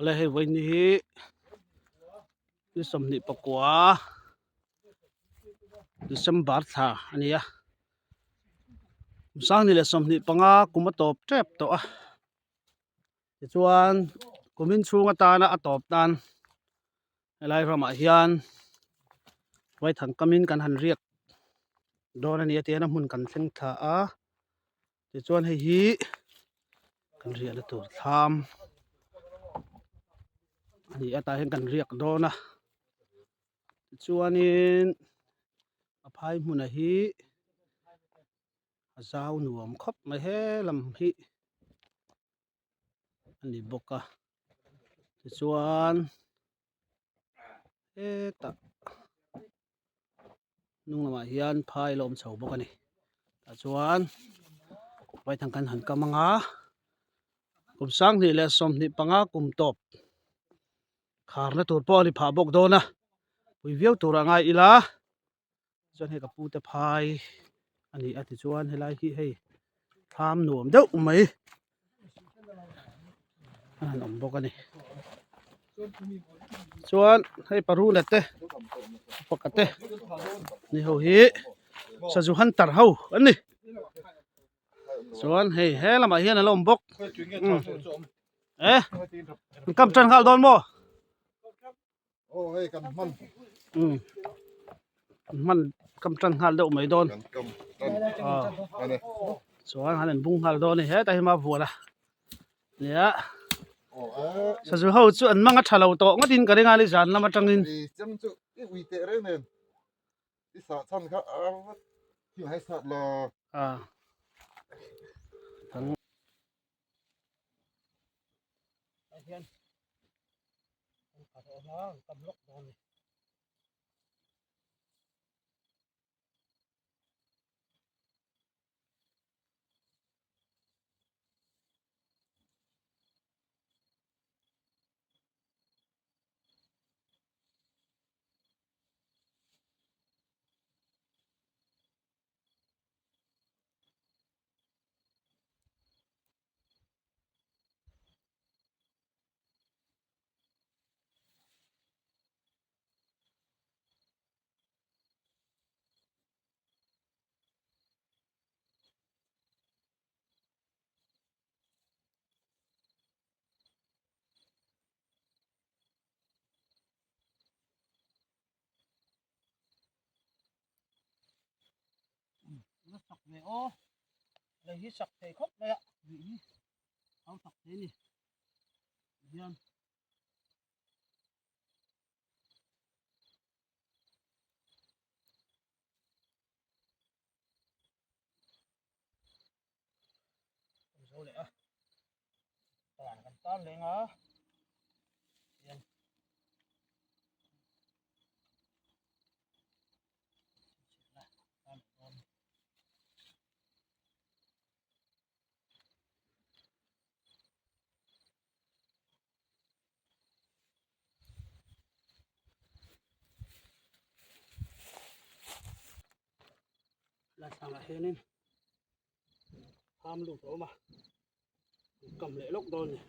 Awle hei vawiin hi ni 29 December thla a ni a kum 2025 kum a tawp tep tawh a tichuan kumin chhung atana a tawp nan helai ramah hian vaithang kamin kan han riak dawn a ni a tihian a hmun kan thleng thla a. Tichuan hei hi kan riahna tur thlam a ni a tah hian kan riak dawn a tichuanin a phai hmun ah hi a zau nuam khawp mai he lam hi a ni bawk a tichuan hetah hnung lamah hian phai la awm chho bawk a ni tah chuan vaithang kan han kam anga kum 2025 kum tawp kharna tur pawh a ni phah bawk dawn a pui viau tur a ngai ila. Chuan hei ka pu te phai a ni a tichuan helai hi hei thlam nuam deuh mai a han awm bawk a ni chuan hei paruna te paka te ni ho hi sazu hunter ho an ni chuan hei he lamah hian a la awm bawk e an kam tan nghal dawn maw. Aw hei kan hman. Um. Hman kam tan nghal deuh mai dawn. Kan kam tan. Ah. Ane. Chuan han an bung nghal dawn ni heta hi ma vual a. Nia. Aw eh. Sazu ho chu an mang a tha lo tawh ngawtin ka ring a ni zan lam atangin. I chem chu i ui teh reng nen. I sah chhan kha a hi hai sat la. Ah. Kan hian an khat a awm a an kam lawk dawn a ni. La sak ve aw lei hi sak thei khawp mai a rih hi a sak thei a ni hian. Zo leh a tan kan tan leng a hian Lasangah hianin ham lut a awm a kam leh lawk dawn a ni.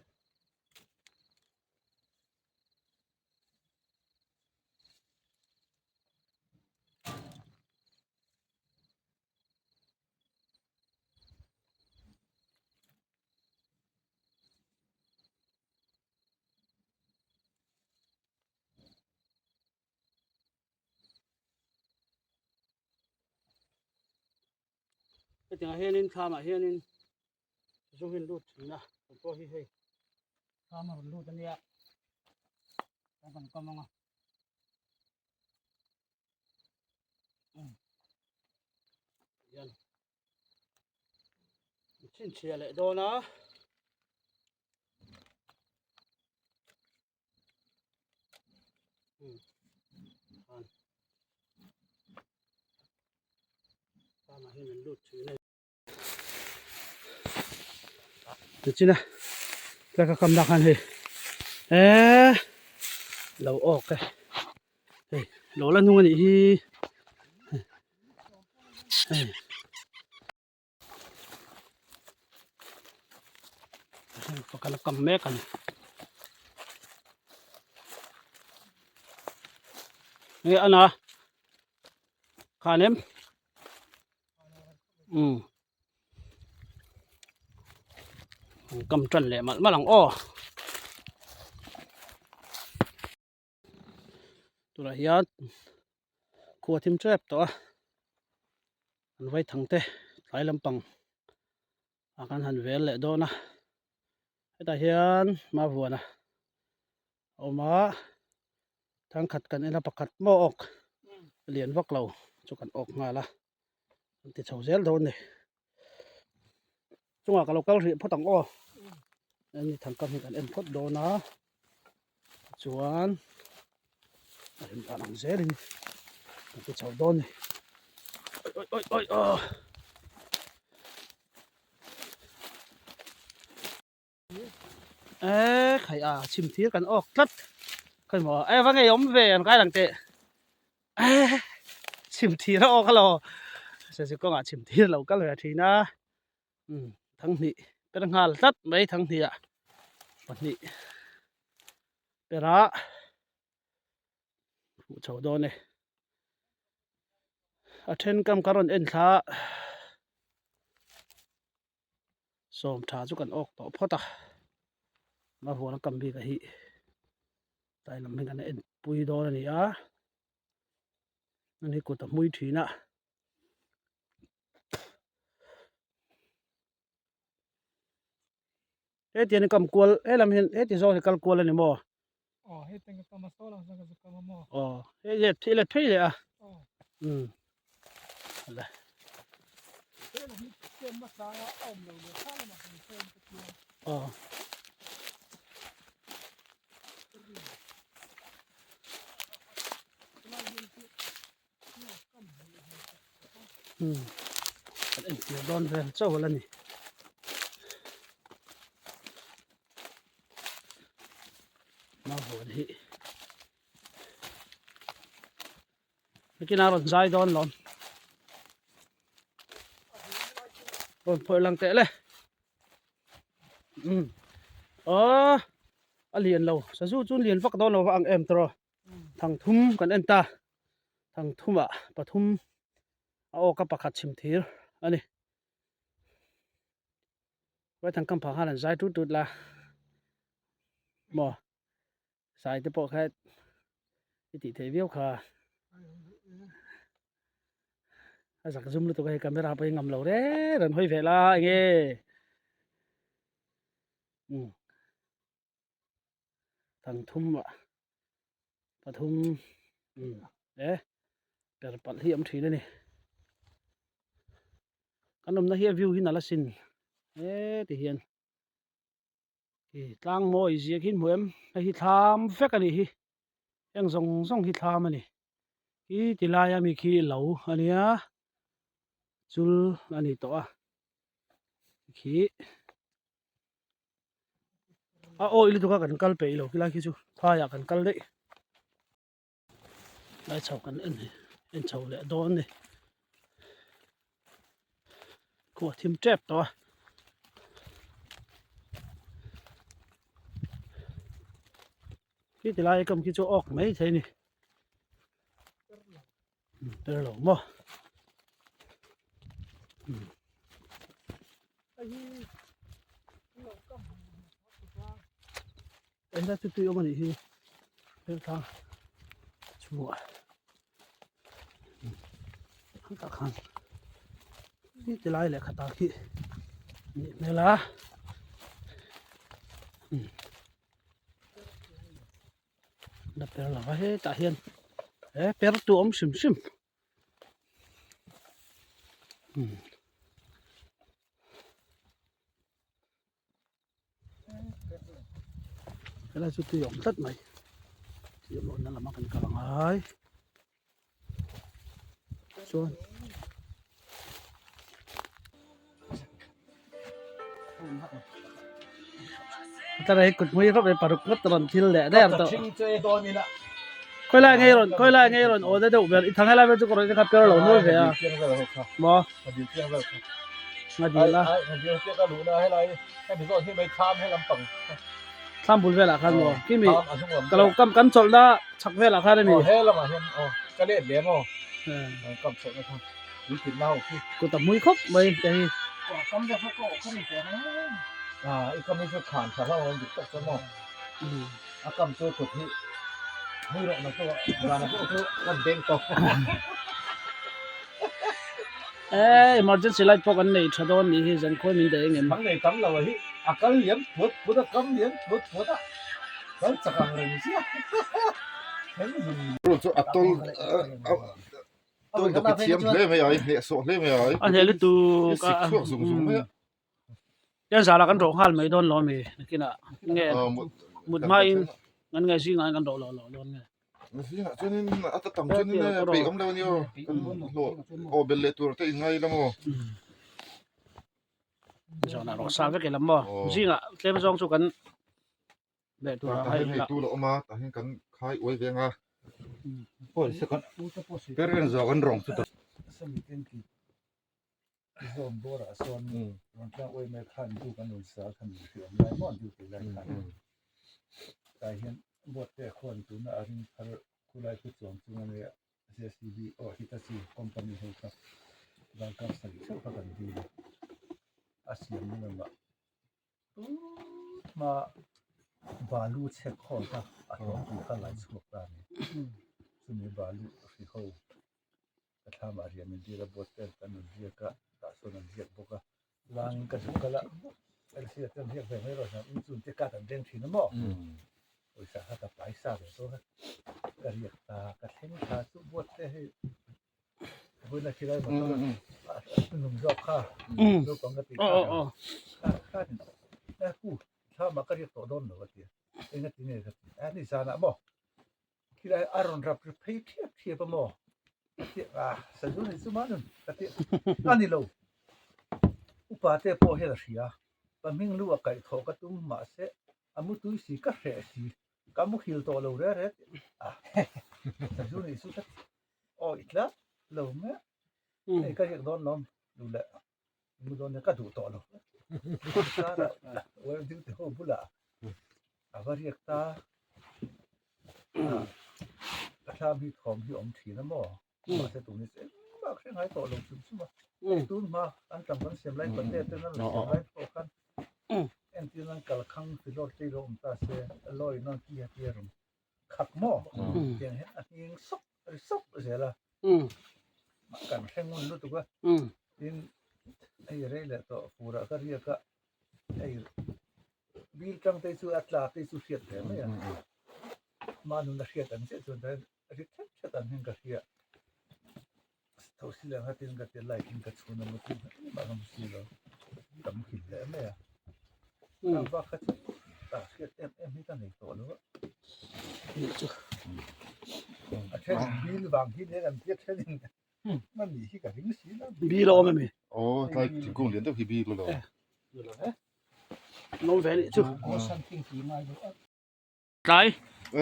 Hetiangah hianin thlamah hianin zu hi an lut thin a tun pawh hi hei thlam a rawn lut a nia kan kan kam ang a hian chhinchhiah leh dawn a. Tichina tlai ka kam lakhan hei eee lo awk e hei lo la hnung anih hi hei. Pakhat a kam mek a ni. Nge ana khan em um kam tan leh malh malh ang aw tunah hian khua thim tep tawh a an vai thang te tlai lampang ah kan han vel leh dawn a hetah hian mavuana a awm a thangkhat kan en a pakhat maw awk lian vak lo chu kan awk nghal a an ti chho zel dawn a ni chungah ka lo kal hrih phawt ang aw hemi thangkam hi kan en phawt dawn a chuan a hlim dan ang zelin kan ti chho dawn a ni oi oi oi oi e khai a chhim thir kan awk tlat khawi maw e va ngei awm ve an kai lang teh e chhim thir a awk alo sesi kawngah chhim thir lo kal ve thin a um thanghnih per nghal tlat mai thanghnih ah pahnih per a hmuh chho dawn e a then kam ka rawn en thla a. Sawm tha chu kan awk tawh phawt a, a huan a kam bik a hi tlai lam hi kan en pui dawn a ni a, ani kut a hmui thin a. Hetiang hi kam kual helam hian heti zawng hi kal kual a ni maw? Aw hetiang ka kam a saw lam chuan ka zu kam a maw? Aw hei let phei let phei leh a. Aw. Um. Ala. Helam hi siam hmasa a awm lo leh kha lamah kan siam ka tia. Aw. Kan entir dawn vel chauh a la ni. Mau hi Nikin a rawn zai dawn lawm. Rawn phawih lang teh le. Um. Aw a lian lo. Sazu chu lian vak dawn lo va ang em tawh. Thang thum kan en ta. Thang thumah pathum a awka pakhat chhim thir a ni. Vaithang kam phah khan an zai tut tut la maw sai te pawh kha i tih theih viau kha a zak zum lutuk a hei camera pawh hi ngam lo reng rawn hawi ve la enge um thang thum ah pathum um e per palh hi a awm thin a ni. Kan awmna hi a view hi nalh asin heti hian ih tlang mawi zia khi hmu em hei hi thlam vek a nih hi heng zawng zawng hi thlam a ni khi ti laia mi khi lo a nia chul a ni tawh a khi a awih lutuk a kan kal peih lo khilai khi chu phaiah kan kal daih. Lai chho kan en en chho leh dawn a ni khua thim tep tawh a. Khi ti lai kam khi chu awk mai thei a ni per lo maw. Engah chu tui awm a nih hi hmeltha chhuah tah khan hi ti lai leh khatah khi nih hmel a la per lo va hetah hian he per tu awm hrim hrim. Helai chu tui a awm tlat mai tui awm lohna lamah kan kal angai chuan tara hi kut hmui rawp e paruk ngawt rawn thil leh der tawh khawilai ngei rawn khawilai ngei rawn aw na deuh ber i thang helai vel chu ka rawn kha per lo nual ve a maw nga dil a Thlam bul velah khan maw? Kimi ka lo kam kan chawlhna chhak velah khan a ni. Aw he lamah hian aw ka let leh maw? Kam chawlhna kha tui tlinna ho khi. Kut a hmui khawp mai te hi. Kam ve kha ka awh kha ni teh reng. I kam hi chu khan tha hlauh ang dik tak chuan maw? A kam chu kut hi hmui rawh na chu zan pawh chu kan beng tawp. Eh emergency light pawh kan nei tha dawn nih hi zan khawi min daih engem. Kan nei tam lo a hi a kal liam put put a kam liam put put a kal chak ang reng chiah thleng zung. Rul chu a tawl a tawl dawk i thiam hle mai a i hnehsawh hle mai a A hneh lutuk i sik chhuak zung zung mai a. Tian zala kan rawh nghal mai dawn lo ami nakinah nge mut hmain kan nge zingah hian kan rawh loh loh dawn nge. Zingah chuanin a ta tam chuanin e peih awm lo a ni aw kan hlawh aw bel leh tur te in ngai la maw. Zawnah rawh sa vek ila maw zingah tlem zawng chu kan leh tur a ngai ila. Tah hian hei tu la awm a tah hian kan khai uai veng a. Per en zawk an rawng chu ta. Zawm bawrah sawn rawn tlang uai mai khan du kan rawn sa khan min hriat lai maw an duty lai khan tlai hian boat te khuan tuna a ring thar khulai khu chuang chung ania JCB aw Hitachi company ho kha darkar sarih theuh kha kan dil a a siamna lamah hma balu chhek khawm kha a hlawm pui kha lai chhuak ta a ni chumi balu hri ho. Ka thlamah riah min tir a, boat te kan rawn riak a, tah sawn an riak bawk a, langin ka zuk kal a, LC ah chuan riak ve mai rawh zan in chun te kat an reng thin a maw? Pawisa kha ka pai sa ve tawh a, ka riak ta, ka thleng thla chu boat te hei vawiin a khilai motor a nung zawk kha naupang ka tih kha khan a pu thlamah ka riak tawh dawn lo a ti a, engati nge ka ti a, ni zanah maw? Khilai a rawn rap ri phei thiap thiap a maw? Ka ti a, sazu ni chu mahni ka ti a ni lo. Upa te pawh hian a hria, ka hming lu a kaih thawh ka tum mahse a mu tui si ka hreh si, ka muhil tawh lo re re a, sazu ni chu ka ti aw i tlat lo mai a, hei ka riak dawn lawm duh leh mu dawn nia ka duh tawh lo. Welding te ho bulah a va riak ta a thlam hi thawm hi awm thin a maw mahse tun hi chu engmah hre ngai tawh lo chum chum a tun hma an tam kan siam lai pate ten an rawn siam lai pawh khan entir nan kalkhang filawr te lo awm ta se lawi nan ki a tia rawn khak maw tiang hian a nghing sawk ri sawk zel a kan hre ngun lutuk a tin hei rei leh tawh furah ka riak a hei bil tang te chu a tla te chu hriat ve mai a manun a hriat ang chiah chuan ri thet thet ang hian ka hria tho si leh nghatin ka ti light in ka chhun a maw chu engmah ka hmu si lo ka muhil leh mai a a bak kha chu a hriat em em hi ka nei tawh lo a a then bil vang hi nen an tia thenin a nih hi ka ring si lo bil a awm em ni aw tlai thingkung lian deuh hi bil a lo lo ve nih chu Tlai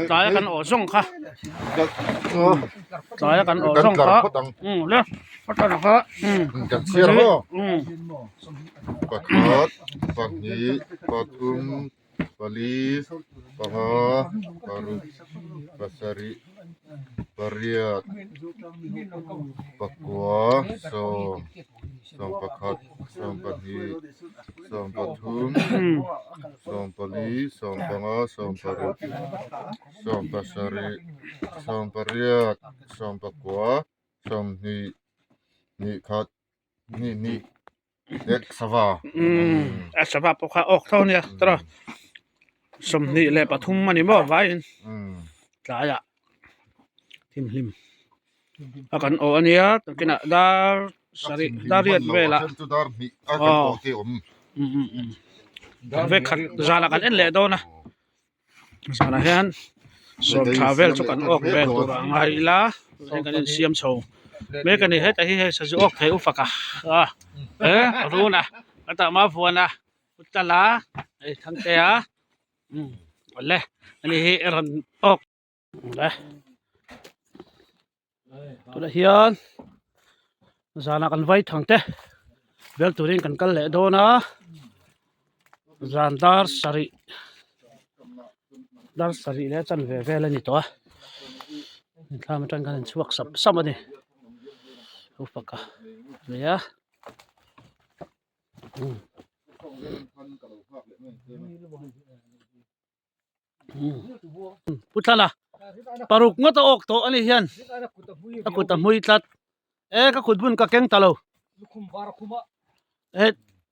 tlai a kan awh zawng kha tlai a kan awh zawng kha umm le a tan kha umm kan chhiar maw pakhat pahnih pathum pali panga paruk pasarih pariat pakua sawm sawm pakhat sawm pahnih sawm pathum sawm pali sawm panga sawm paruk sawm pasarih sawm pariat sawm pakua sawmhnih hnih khat hnih hnih leh sava a sava pawh kha awk tho ania tawrh 23 a ni maw vaiin tlaiah thimhlim a kan awh a nia tunah dar sarih dar riat velah aw vek khat zanah kan en leh dawn a zanah hian sawm tha vel chu kan awk vel tur a ngai ila heng kan insiam chho mek a ni hetah hi hei sazu awk thei u fak a eh run a a tah hma vuan a u tala hei thangtea awle ani hi a rawn awk. Tunah hian zanah kan vai thang te vel turin kan kal leh dawn a zan dar sarih. Dar sarih leh chanve vel a ni tawh a thlam atang khan an chhuak sap sap a ni u faka nia pu thlana paruk ngawt a awk tawh a ni hian a kut a hmui tlat e ka kut bun ka keng ta lo e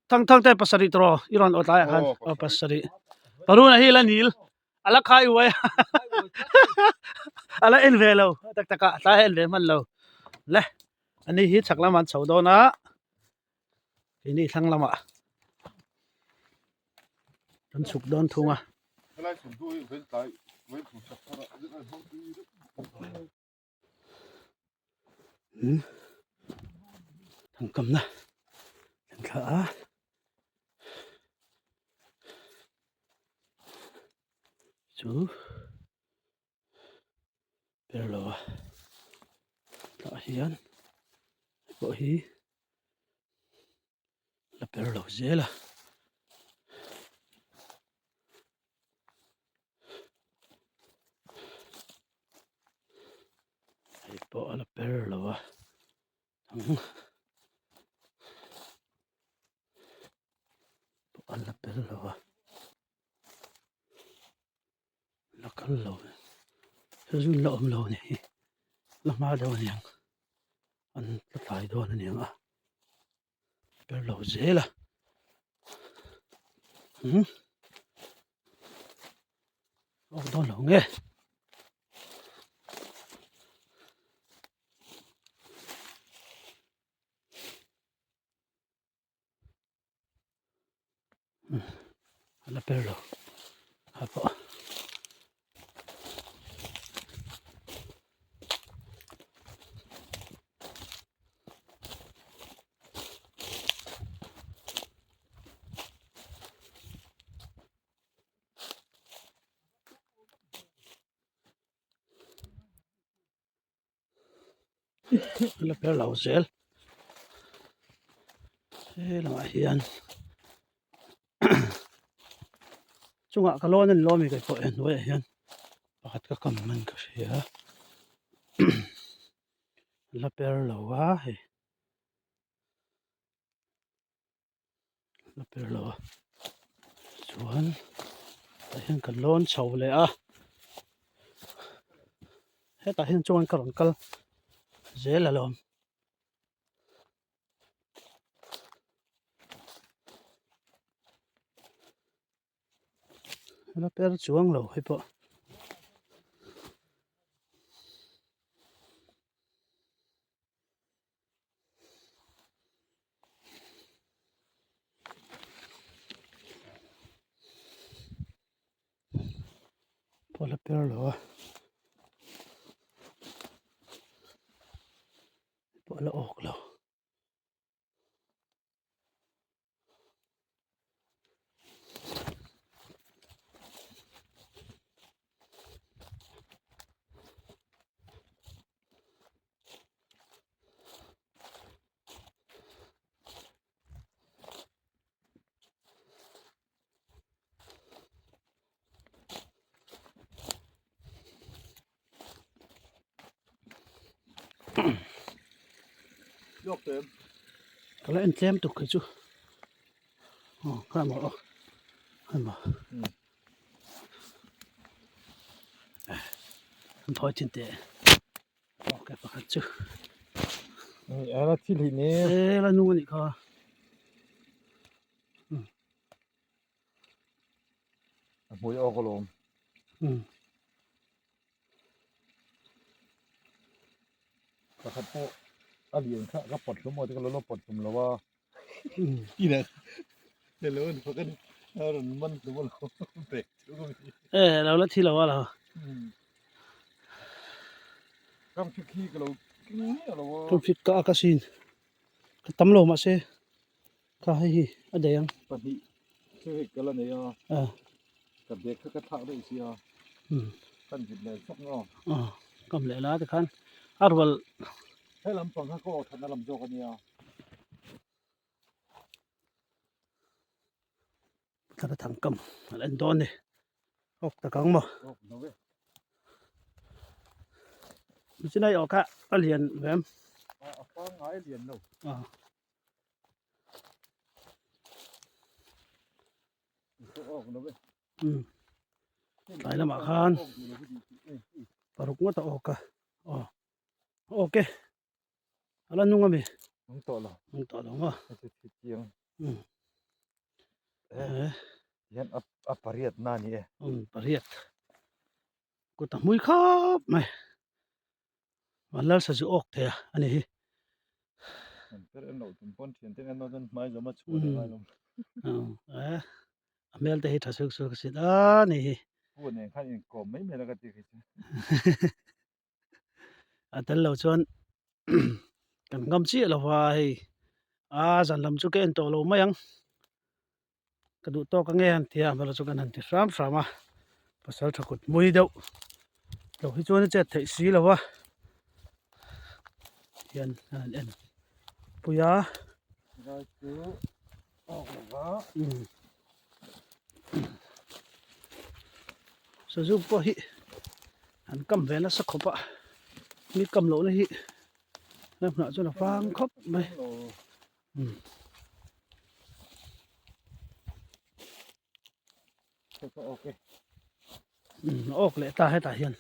thang thang te pasarih tawh i rawn awt laiah khan aw pasarih paruna hi la nil a la khai uai a la en ve lo tak tak ah tlai a en ve hman lo le ani hi chhak lamah an chho dawn a keini thlang lamah kan chhuk dawn thung a. Thangkamna kan thlah a chu ber lo a tah hian hei pawh hi la per lo zel a. Hei pawh a la per lo a pawh a la per lo a la kal lo zun la awm lo a ni hi la hma deuh a niang an tla tlai dawn a niang a per lo zel a umm awk dawn lo nge. A la per lo a pawh la per lo zel he lamah hian chungah ka lawn a ni lawm i kei pawh he hnuaiah hian pakhat ka kam man ka hria la per lo a hei. La per lo a chuan tah hian ka lawn chho leh a hetah hian chuan ka rawn kal zel alawm. La per chuang lo hei pawh. Pawh la per lo a pawh la awk lo. Ka la en tlem tuk khi chu aw kha maw aw hei maw an thawi thin teh aw ke pakhat chu ala thil hi ni e la nung anih kha. A hmui awk alawm. Pakhat pawh a lian kha ka pawt hlum aw te ka lo la pawt hlum lo a. Ina hello an phak ani a rawn man hlum alawm bag chu ka mi. E lo la thi lo a lo. Kam fik hi ka lo keng miah lo a. Kam fik ka a ka sin. Ka tam lo mahse. Kha hei hi a daih ang. Pahnih chu hei ka la nei a. Ka bag kha ka thlak daih sia. Kan zit leh chawk maw? Aw kam leh la tikhan a rual. He lampang kha ka aw thatna lam zawk a nia. Thla thang kam a la en dawn ni. Awk tak ang maw? Awk no e. Chinai awk kha a lian ve em? A pangngai lian lo. Ah. Awk no e. Um. Tlai lamah khan paruk ngawt a awk a. Aw. Awk e. Ala nung ami? Nung tawh lo. Nung tawh lo maw? Heti thi chiang. Um. Eh. Hian a a pariat na ni e. Um pariat. Kut a hmui khawp mai. Vanlal sazu awk thei a ani hi. An per en loh tum pawn thian ten en dawn chuan hmai zawm a chhuah leh ngai lo. Um eh a hmel te hi tha suk suk a sit a ni hi. Pu nen khan inkawm mai mai la ka ti khi chu. A tel lo chuan kan ngam chiah lo va hei a zan lam chu ka en tawh lo mai ang ka duh tawk ange han tia amaherawh chu kan han ti hram hram a pasal tha kut mui deuh lo hi chuan a chet theih si lo va hian an han en pui a. Sazu pawh hi an kam ve nasa khawp a mi kam lohna hi ram hnah chuan a vang khawp mai umm. Umm a awk leh ta hetah hian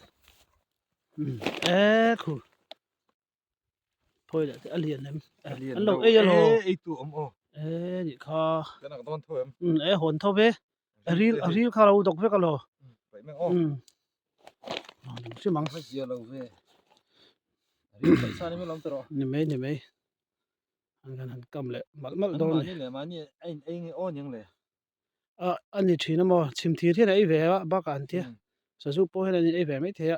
umm e khu. Phawi leh te a lian em an lo ei alo ei tu awm aw e nih kha kan ak dawn tho em um e hawn tho ve a ril a ril kha lo dawk vek alo paih mek aw um si mang va zia lo ve ril paih sa ni mai lawm tawh ni mai ni mai an kan han kam leh malh malh dawn ni le mahni a in ei nge aw niang le a a ni thin a maw chhim thir hian a ei ve a bakah an tia sazu pawh hian an in ei ve mai thei a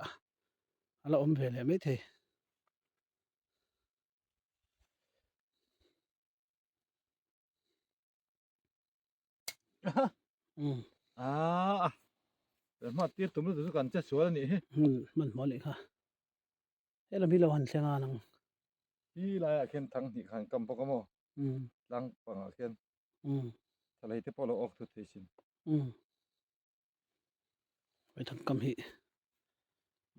a la awm ve leh mai thei. Um ah hma tir tum lutuk chu kan che sual a nih hi hman hmawlh nih kha helam hi lo han thleng a nang hi laiah khian thang hnih khan kam bawk a maw um tlang pangah khian um thalei te pawh lo awk thut thei sin um Vaithang kam hi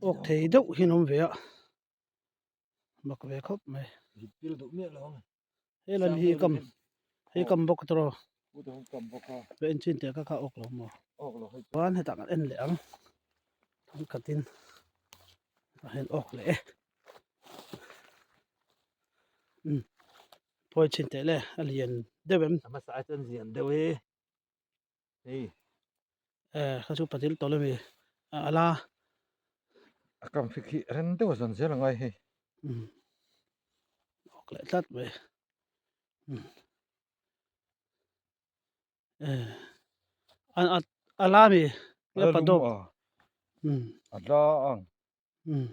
awk thei deuh hian awm ve a mak ve khawp mai he lam hi kam hei kam bawk tawh a engine teh kha kha awk lo maw chuan hetah kan en leh ang thangkhatin tah hian awk leh e umm phawi chhin teh le a lian deuh em. Hei. Eh, kha chu patil tawh lemi a ala. A kam fik hi ren deuh a zawn zel angai hei. Um. Awk leh tlat mai. Um. Eh. An a ala mi. Ala lum a. Um. A la ang. Um.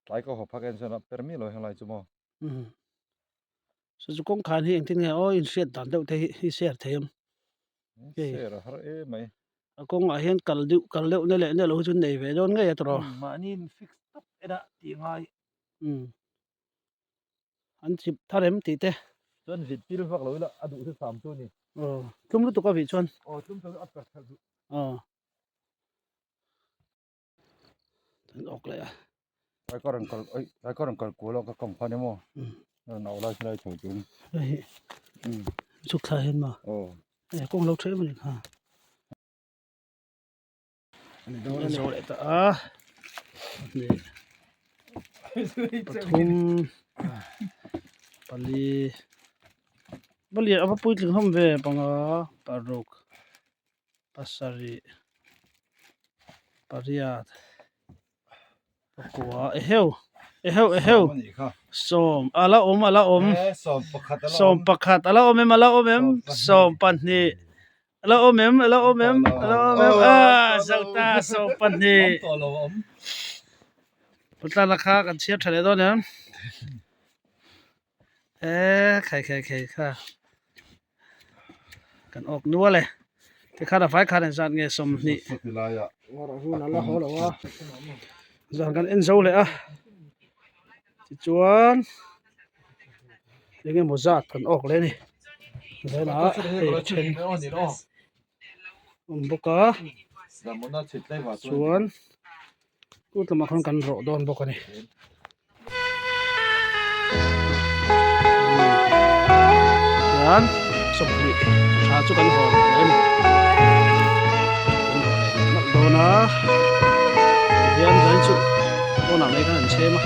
Tlai ka haw phak en chuan a per miah lo heng lai chu maw. Um. So chu kawng khan hi engtin nge aw in hriat dan deuh te hi hi share thei em. Share a har em mai. A kawngah hian kal deuh kal deuh na leh na lo chu nei ve dawn ngei a tawh. Mahni in fix tawp ena tih ngai. Um. An chip thar em tih te. Chuan vit pil vak lo ila a duh chu sam chu a ni. Aw tlum lutuk a vih chuan. Aw tlum chu a per khalh duh. Aw. An awk leh a. Tlai ka rawn kal aih tlai ka rawn kal kual a ka kam khan emaw rawn auh lai lai tho chu. Hei chhuk thla hian maw eh kawng lo tha em a ni kha. An zo leh ta a hnih pathum pali pali a va puitling hlawm ve panga paruk. Pasarih pariat pakua eheu eheu eheu sawm a la awm a la awm sawm pakhat a la awm em a la awm em sawm pahnih a la awm em a la awm em a la awm em ah zo ta sawm pahnih Patlana kha kan chhiar tha leh dawn em eh khai khai khai kha kan awk nual e tikhan a vai khan engzat nge 20 zan kan en zo leh a tichuan eng emaw zat kan awk leh a ni zainah hei a then. Awm bawk a chuan tut lamah khawn kan rawh dawn bawk a ni. Chuan sawmhnih tha chu kan hawn leh a ni kan rawh leh mak dawn a tihian zan chu pawnah mai khan an chhem a.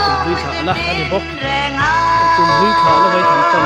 Kum hlui thlah na a ni bawk. Kum hlui thlah na vaitham tam.